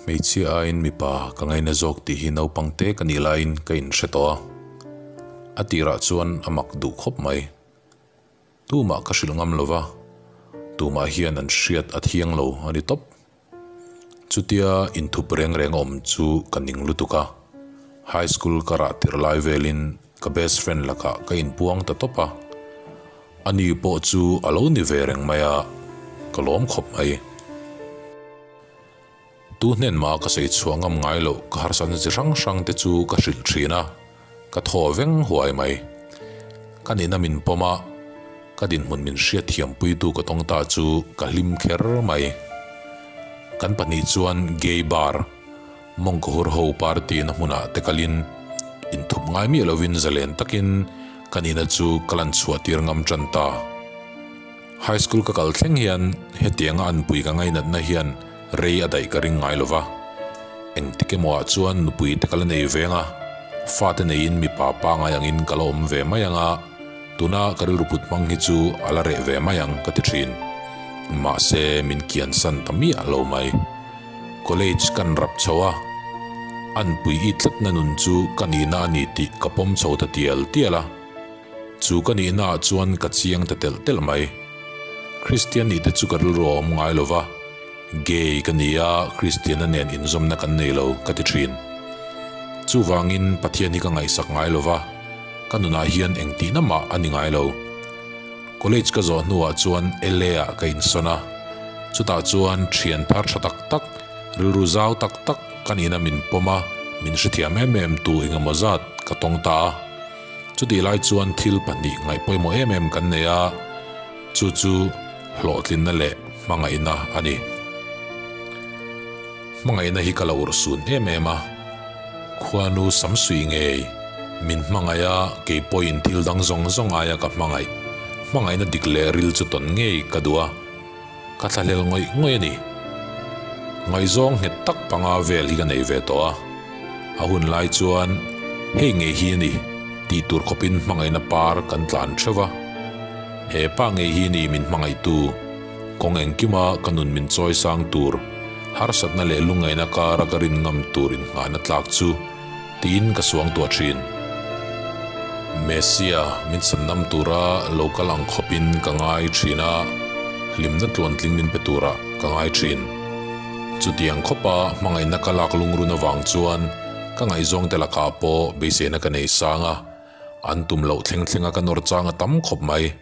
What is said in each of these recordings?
Hmeichhia aiin mipa ka ngaina zawk tih hi naupang te ka nih laiin ka inhre tawh a, a tirah chuan a mak duh khawp mai. Tumah ka hrilh ngam lova, tumah hian an hriat a thiang lo a ni tawp. Chutia inthup reng reng a awm chu ka ning lutuk a, high school ka rah tirh lai velin ka best friend lakah ka inpuang ta tawp a, ani pawh chu a lo ni ve reng mai a, ka lawm khawp mai. Tu hnen mah ka sawi chhuah ngam ngai loh ka harsatna chi hrang hrang te chu ka hrilh thin a, ka thaw veng huai mai. Ka nihna min pawm a, ka dinhmun min hriatthiampuitu ka tawng ta chu ka hlim kher mai. Kan pahnih chuan gay bar, mawngkawhur ho party na hmunah te kalin inthup ngai miah lovin zalen takin ka nihna chu ka lan chhuah tir ngam tan ta. High school ka kal thleng hian hetianga anpui ka ngainatna hian rei a daih ka ring ngai lova. Engtik emaw ah chuan nupui te ka la nei veng a, fate neiin mipa pangai angin ka la awm ve mai ang a, tuna ka rilru put hmang hi chu a la reh ve mai ang ka ti thin. Mahse min kiansan ta miah lo mai. College kan rap chho a, anpui i tlatna nun chu ka nihna a ni tih ka pawm chho ta tial tial a. Chu ka nihna ah chuan ka chiang ta telh telh mai. Kristian nih te chu ka rilru a awm ngai lo va, gay ka ni a, Kristianna nen inzawmna kan nei lo ka ti thin. Chuvangin Pathian hi ka ngaihsak ngai lo va, ka nunah hian engtihna mah a ni ngai lo. College ka zawh hnuah chuan LA ah ka insawn a, chutah chuan thian thar tha tak tak, rilru zau tak tak ka nihna min pawm a, min hrethiam em em tu engemaw zat ka tawng ta a. Chutih lai chuan thil pahnih ngaih pawimawh em em kan nei a, chu chu hlawhtlinna leh hmangaihna a ni. Hmangaihna hi ka la urhsun em em a, khuanu samsuih ngei min hmangaih a, kei pawhin thil dang zawng zawng aia ka hmangaih. Hmangaihna dik leh ril chu tawn ngei ka duh a, ka thlahlel ngawih ngawih a ni. Ngaihzawng nghet tak panga vel hi ka nei ve tawh a, a hun lai chuan hei ngei hi a ni tih tur khawpin hmangaihna par kan tlan theuh a. He pa ngei hi ni min hmangaihtu, kawng engkima ka nun min chawi sang tur, harsatna leh lungngaihna kara ka rin ngam tur innghahna tlak chu tiin ka suang tuah thin. Messia min chhandam tura lo kal ang khawpin ka ngai thin a, hlimna tluantling min pe tura ka ngai thin. Chutiang khawpa hmangaihna ka lak lungrun avang chuan ka ngaihzawng te lakah pawh beiseina ka nei sang a, an tum loh thleng thlenga ka nawr chang a tam khawp mai.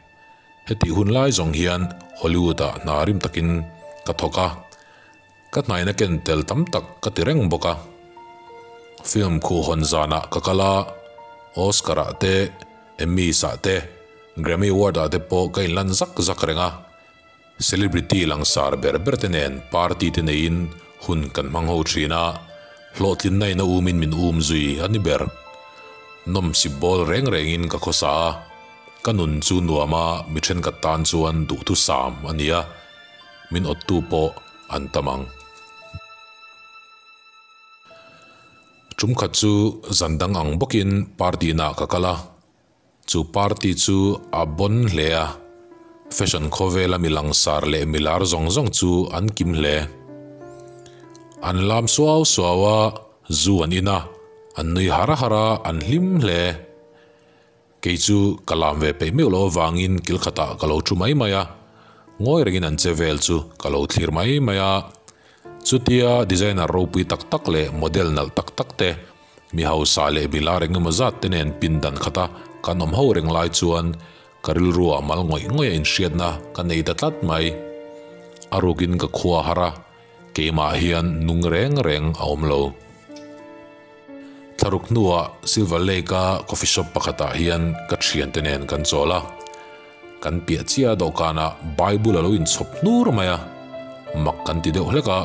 Hetih hun lai zawng hian Hollywood-ah hna rim takin ka thawk a. Ka hnaina ken tel tam tak ka ti reng bawk a. Film khuh hawn zanah ka kal a, Oscar ah te, Emmys ah te, Grammy Award ah te pawh ka inlan zak zak reng a. Celebrity langsar ber ber te nen party te neiin hun kan hmang ho thin a, hlawhtlinna in a umin min um zui a ni ber. Nawmsip bawl reng rengin ka khawsa a, ka nun chu nuam a mi thenkhat tan chuan duhthusam a ni a. Min awttu pawh an tam ang. Tum khat chu zan dang ang bawkin party naah ka kal a, chu party chu a bawn hle a, fashion khawvela mi langsar leh mi lar zawng zawng chu an kim hle. An lam suau suau a, zu an in a, an nui har har a, an hlim hle. Kei chu ka lam ve peih meuh loh avangin kil khatah ka lo thu mai mai a, ngawi rengin an che vel chu ka lo thlir mai mai a. Chutia designer ropui tak tak leh model nalh tak tak te, mi hausa leh mi lar eng emaw zat te nen pindan khata kan awm ho reng lai chuan ka rilruah mal ngawih ngawih a inhriatna ka nei ta tlat mai. A rukin ka khua har a, keimah hian nung reng reng a awm lo. Thlaruk hnuah Silver Lake-a coffee shop pakhatah hian ka thiante nen kan chawl a. Kan piah chiah dawhkanah Bible a lo inchhawp hnur mai a, mak kan ti deuh hlek a.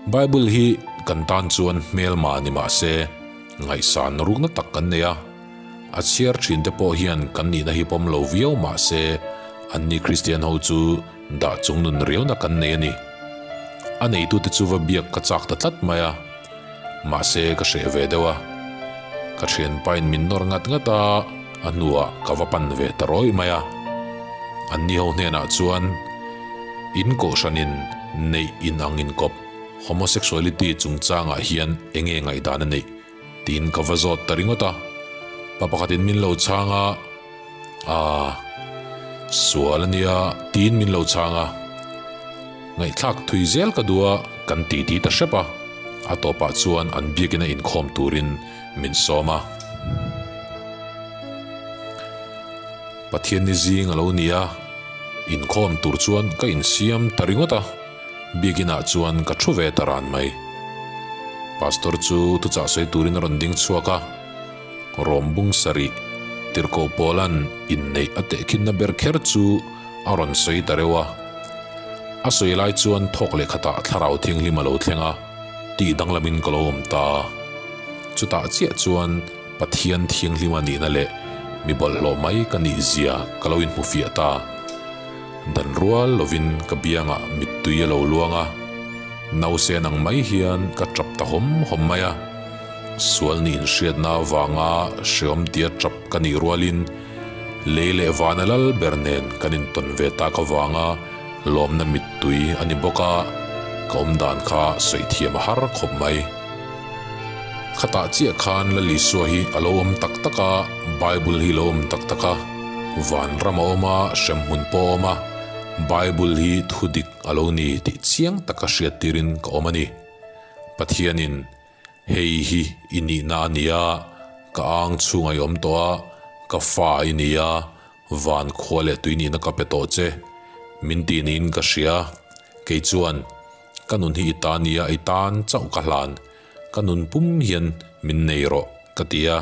Bible hi kan tan chuan hmelma ni mah se, ngaihsan rukna tak kan nei a. A chhiar thinte pawh hian kan nihna hi pawm lo viau mah se, anni Kristian ho chu dah chungnun riauna kan nei a ni. A neitute chu va biak ka chak ta tlat mai a. Mahse ka hreh ve deuh a, ka thianpain min nawr ngat ngat a, a hnuah ka va pan ve ta rawih mai a. Anni ho hnenah chuan in kohhranin neih in ang inkawp, Homosexuality chungchangah hian enge ngaihdan a neih tiin ka va zawt ta ringawt a. Pa pakhatin min lo chhang a, Aa, sual a nia tiin min lo chhang a. Ngaihthlak thui zel ka duh a, kan titi ta hrep a. A tawpah chuan an biakina inkhawm turin min sawm a. Pathian ni zing a lo ni a, inkhawm tur chuan ka insiam ta ringawt a. Biakinah chuan ka thu ve ta ran mai. Pastor chu thuchah sawi turin a rawn ding chhuak a, Rawm bung sarih tirhkoh Paula'n inneih a tehkhinna ber kher chu a rawn sawi ta reuh a. A sawi lai chuan thawk leh khatah thlarau thianghlim a lo thleng a, tih danglamin ka lo awm ta. Chutah chiah chuan Pathian thianghlim a nihna leh mi bawlhhlawh mai ka nih zia ka lo inhmu fiah ta. Dan rual lovin ka biangah mittui a lo luang a, nausen ang mai hian ka tap ta hawm hawm mai a. Sual nih inhriatna avanga hreawm tia tap ka nih rualin lei leh vana lal ber nen kan intawn ve tak avanga lawmna mittui a ni bawk a, ka awmdan kha sawi thiam a har khawp mai. Khatah chiah khan Lal Isua hi a lo awm tak tak a, Bible hi lo awm tak tak a, vanram a awm a, hremhmun pawh a awm a, Bible hi thu dik a lo ni tih chiang taka hriattirin ka awm a ni. Pathianin hei hi i nihna a ni a, ka ang chhunga i awm tawh a, ka fa i ni a, van khua leh tui nihna ka pe tawh che, min tih niin ka hria. Kei chuan. Ka nun hi i ta nia, i tan chauh ka hlan. Ka nun pum hian min nei rawh, ka ti a,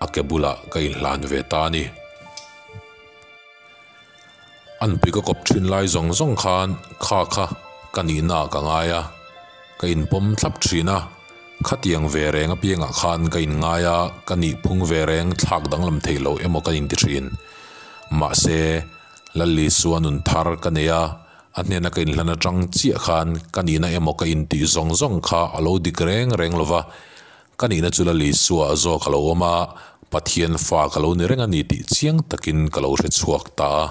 a ke bulah ka inhlan ve ta a ni. A nupui ka kawp thin lai zawng zawng khan kha kha ka nihna ka ngai a, ka inpawm thlap thin a, khatiang ve reng apiangah khan ka inngai a, ka nihphung ve reng thlak danglam theih loh emaw ka inti thin. Mahse, Lalisua nun thar ka nei a, A hnena ka inhlan atang chiah khan ka nihna emaw ka intih zawng zawng kha a lo dik reng reng lo va, ka nihna chu Lal Isua zawk a lo awm a, Pathian fa ka lo ni reng a ni tih chiang takin ka lo hre chhuak ta a.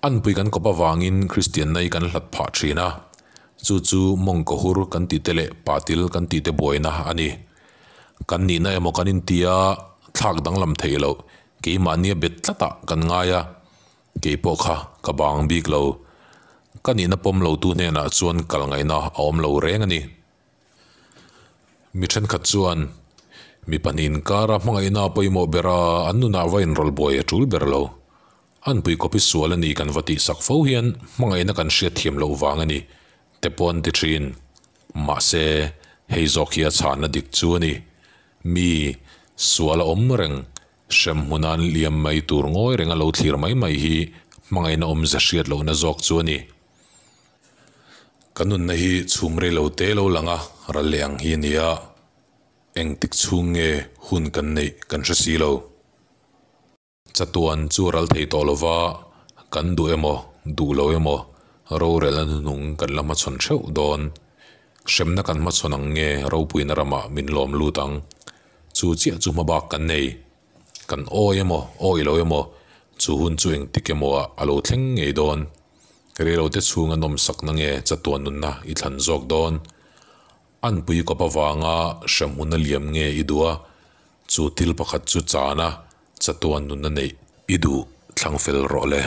A nupui kan kawp avangin Kristianna hi kan hlat phah thin a, chu chu mawngkaw hur kan tihte leh patil kan tihte buaina a ni. Kan nihna emaw kan intia thlak danglam theih loh keimahnia bet tlatah kan ngai a, Kei pawh kha ka bang bik lo. Ka nihna pawm lo tu hnenah chuan kal ngaihna a awm lo reng a ni. Mi thenkhat chuan mi pahnih inkara hmangaihna a pawimawh ber a, an nunah va inrawlh buai a tul ber lo. An pui kawp hi sual a ni kan va tihsak fo hian hmangaihna kan hriatthiam loh vang a ni te pawh an ti thin. Mahse, hei zawk hi a chhanna dik chu a ni. Mi sual a awm reng Hremhmuna'n liam mai tur ngawi renga lo thlir mai mai hi hmangaihna awmze hriat lohna zawk chu a ni. Ka nunna hi chhum rei lo te lo lang a, ral leh ang hi a ni a, engtik chhung nge hun kan neih kan hre si lo. Chatuan chu ral thei tawh lova, kan duh emaw duh lo emaw rorelna hnuhnung kan la hmachhawn theuh dawn. Hremna kan hmachhawn ang nge ropuina ramah min lawm lut ang. Chu chiah chu hmabak kan nei. Kan awi emaw, awi lo emaw, chu hun chu engtik emaw ah a lo thleng ngei dawn. Reilote chhunga nawmsakna nge chatuan nunna i thlan zawk dawn? A nupui kawp avanga hremhmun a liam nge i duh a, chu thil pakhat chu chana chatuan nunna neih i duh thlang fel rawh le.